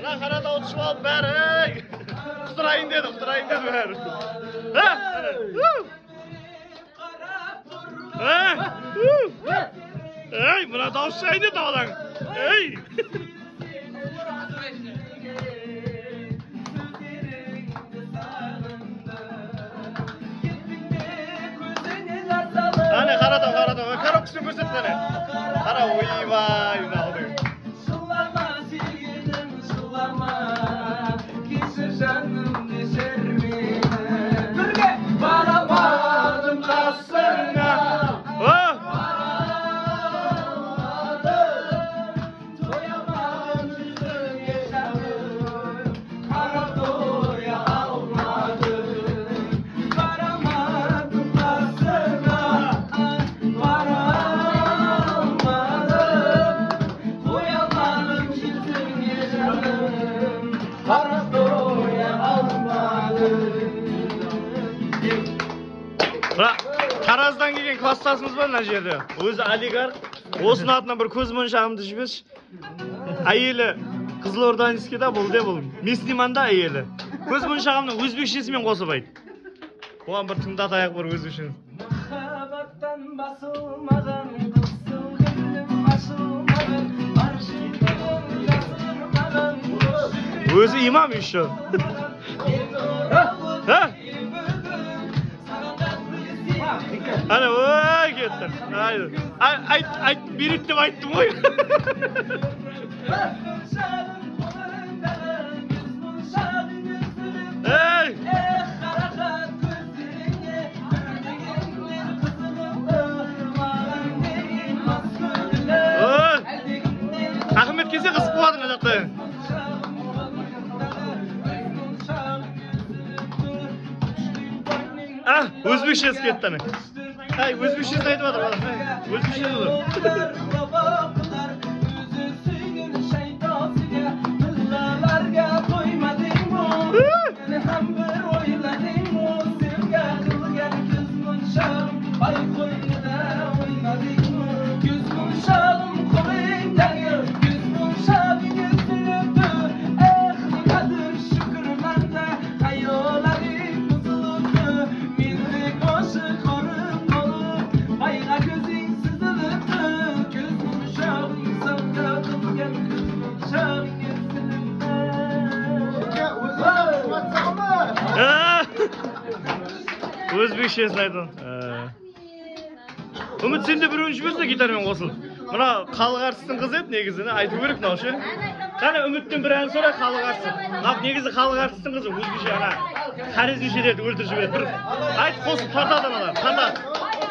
Мына Қаратау түсіп алып бәрі, ей! Құтырайын деді, құтырайын деді бәрі. Ей, мына дауыс шығайын деді алаң. Ей! Қане, Қаратау, Қаратау. Коробкасын көрсет, қане. Қара, ойбай, мынау деген. Жылама сүйгенім, жылама, кешір жаным, кешір мені. Бірге барамадым қасыңа. Барамадым, тоямадым жүзіңе жаным, қарап тоя алмадым. Барамадым қасыңа, барамадым, тоямадым жүзіңе жаным, қарап тоя алмадым. Мына Тараздан келген класстасымыз бар мына жерде. Өзі олигарх. Осының атынан бір көз моншағымды жіберші. Әйелі Қызылорданский да бұл де бұл. Местный да әйелі. Көз моншағымның өзбекшесімен қосып айт. Оған бір тыңдатайық бір өзбекшені. Махаббаттан басылмаған, қысыл көңілім ашылмаған, бар шындығын жасырмаған. Өзі имам еще. Ha? Ана, ой, кетті. Ай, айт, айт, береді деп айттым ғой. Ей! Ой! Ахмет келсе қызық болады мына жақта. А, өзбекшесі кетті ана. Ай, өзбекшесін айтып жатыр бала. Өзбекшесі отыр. Өзбекшесін айтып. Үміт, сен де біреуін жіберсе гитарамен қосылып. Мына халық әртістің қызы еді негізі, айту керек мынау ше. Қане Үміттен бір ән сұра, халық әртісі. Мына негізі халық әртістің қызы, өзгеше ана хорезмшелерді өлтіріп жібереді. Бір айт, қосып тартады аналар, тартады.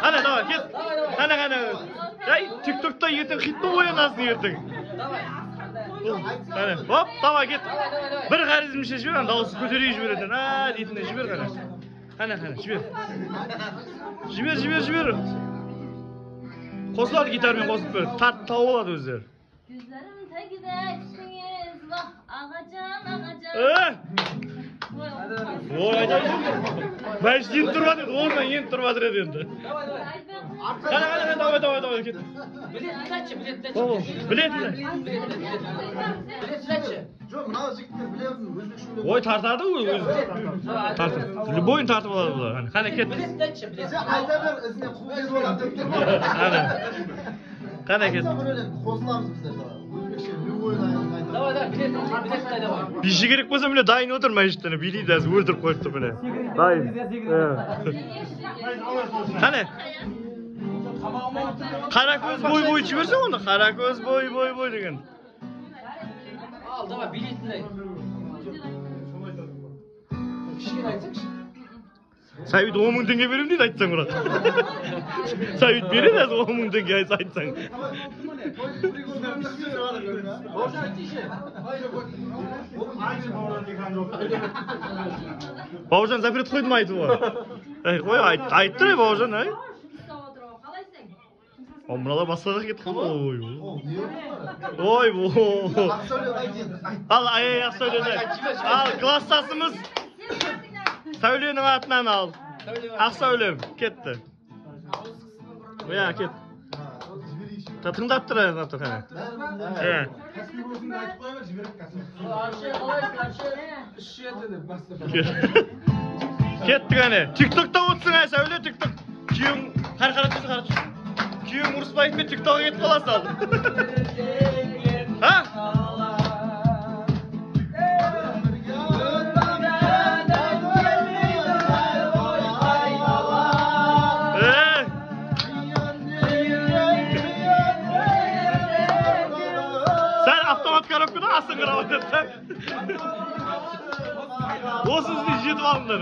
Қане, давай, кет. Қане, қане. Ай, тиктокта ертең хит болып оянасың ертең. Қане, хоп, давай, кет. Бір хорезмше жібер, ана дауысы көтере жіберетін. А, дейтіндей жібер, қане. Қане, қане, жібер. Жібер, жібер, жібер. Қосылады гитарамен қосылып бер. Тарт тауып алады өздері. Gözlerim tegidesiniz, vah ağacan ağacan. Ой, айтайын. Мәжит енді тұрып жатыр еді, орнынан енді тұрып жатыр еді енді. Қане, қане, қане, давай, давай, давай, кет. Білетін айтшы, білетін айтшы. Білетін. Білетін айтшы. Жоқ, мына жігіттер білетін өзбекше өлең. Ой, тартады ғой өзі. Тартып. Любойын тартып алады бұлар. Қане, қане, кет. Білетін айтшы, білетін. Сен айта бер, ізіне қуып кетіп алады деп тұр. Қане. Қане, кет. Айтса бір өлең, қосыламыз біздер давай. Өзбекше любойын айтамыз. Давай, давай, білетін, білетін айт, давай. Биші керек болса, міне дайын отыр Мәжит, міне билейді әзір, өлтіріп қойып тұр міне. Дайын. Қане. Қара көз бой бой жіберсе оны, қара көз бой бой бой деген. Ал, давай, билетін айт. Кішкене айтсаңшы. Сәбит 10 мың теңге беремін дейді айтсаң бірақ. Сәбит береді әзір 10 мың теңге айтса айтсаң. Бауыржан запрет қойды ма айтуға? Ей, қой, айтып тұр, ей, Бауыржан, ей. О, мыналар басқаға кетіп қалды. Ой, ой. Ой, Ал, ай, ай, Ақсәулені. Ал, класстасымыз Сәуленің атынан ал. Ақсәулем, кетті. Иә, кет. Тыңдап тұр, тыңдап тұр, қане. Иә. Кеттік әне. Тиктокта отырсың ә, Сәуле, тикток. Күйеуің, қара түсін, қара түсін. Күйеуің ұрыспайды мен тиктокқа кетіп қаласың ал. А? Сәл автомат коробкада астын қарап жатады да. Осыны жетіп алыңдар.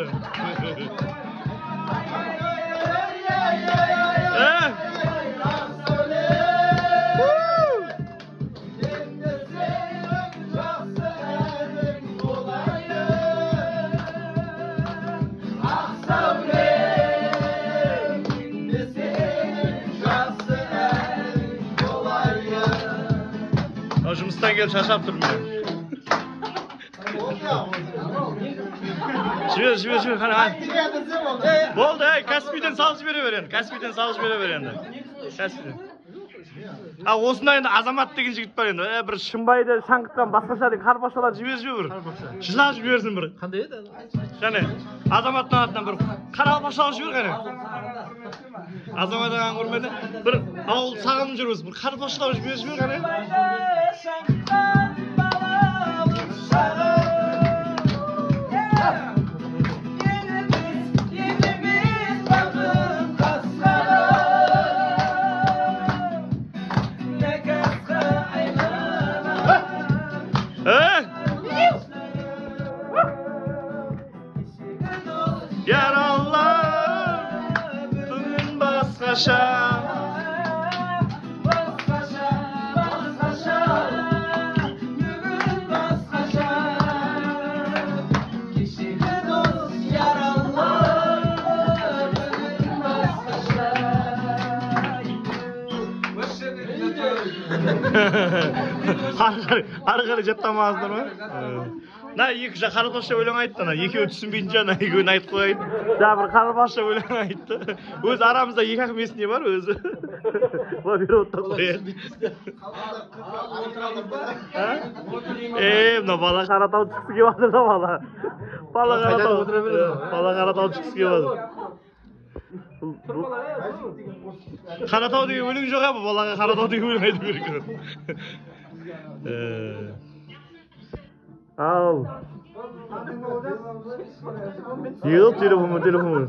Жұмыстан келіп шаршап тұрмын мен. Жібер, жібер, жібер, қане, қане. Болды, әй, Каспийден салып жібере бер енді. Каспийден салып жібере бер енді. Каспийден. А осындай енді Азамат деген жігіт бар енді. Бір Шымбайды шаңғытқан басқаша деген қарбашалар жібер, жібер бір. Жылап жіберсін бір. Қандай еді? Қане, Азаматтың атынан бір қарбашалап жібер қане. Азамат ағаның құрметіне бір ауыл сағынып жүрміз. Бір қарбашалап жібер, жібер қане. Yaralar bugün basqaşa. Basqaşa, basqaşa, bugün basqaşa. Kişiyle dost yaralar bugün basqaşa. Ары қарай жаттамағансыңдар ма? Мына екі жақ қарақалпақша өлең айтты, ана екеуі түсінбейтін шығар, ана екеуін айтып қояйын. Жаңа бір қарақалпақша өлең айтты. Өз арамызда екі ақ не бар өзі. Мына бала Қаратау түскісі келіп жатыр да бала. Бала Қаратау. Бала Қаратау түскісі келіп жатыр. Қаратау деген өлең жоқ ә, бұл балаға Қаратау деген өлең айту керек. Ал. Телефон, телефон.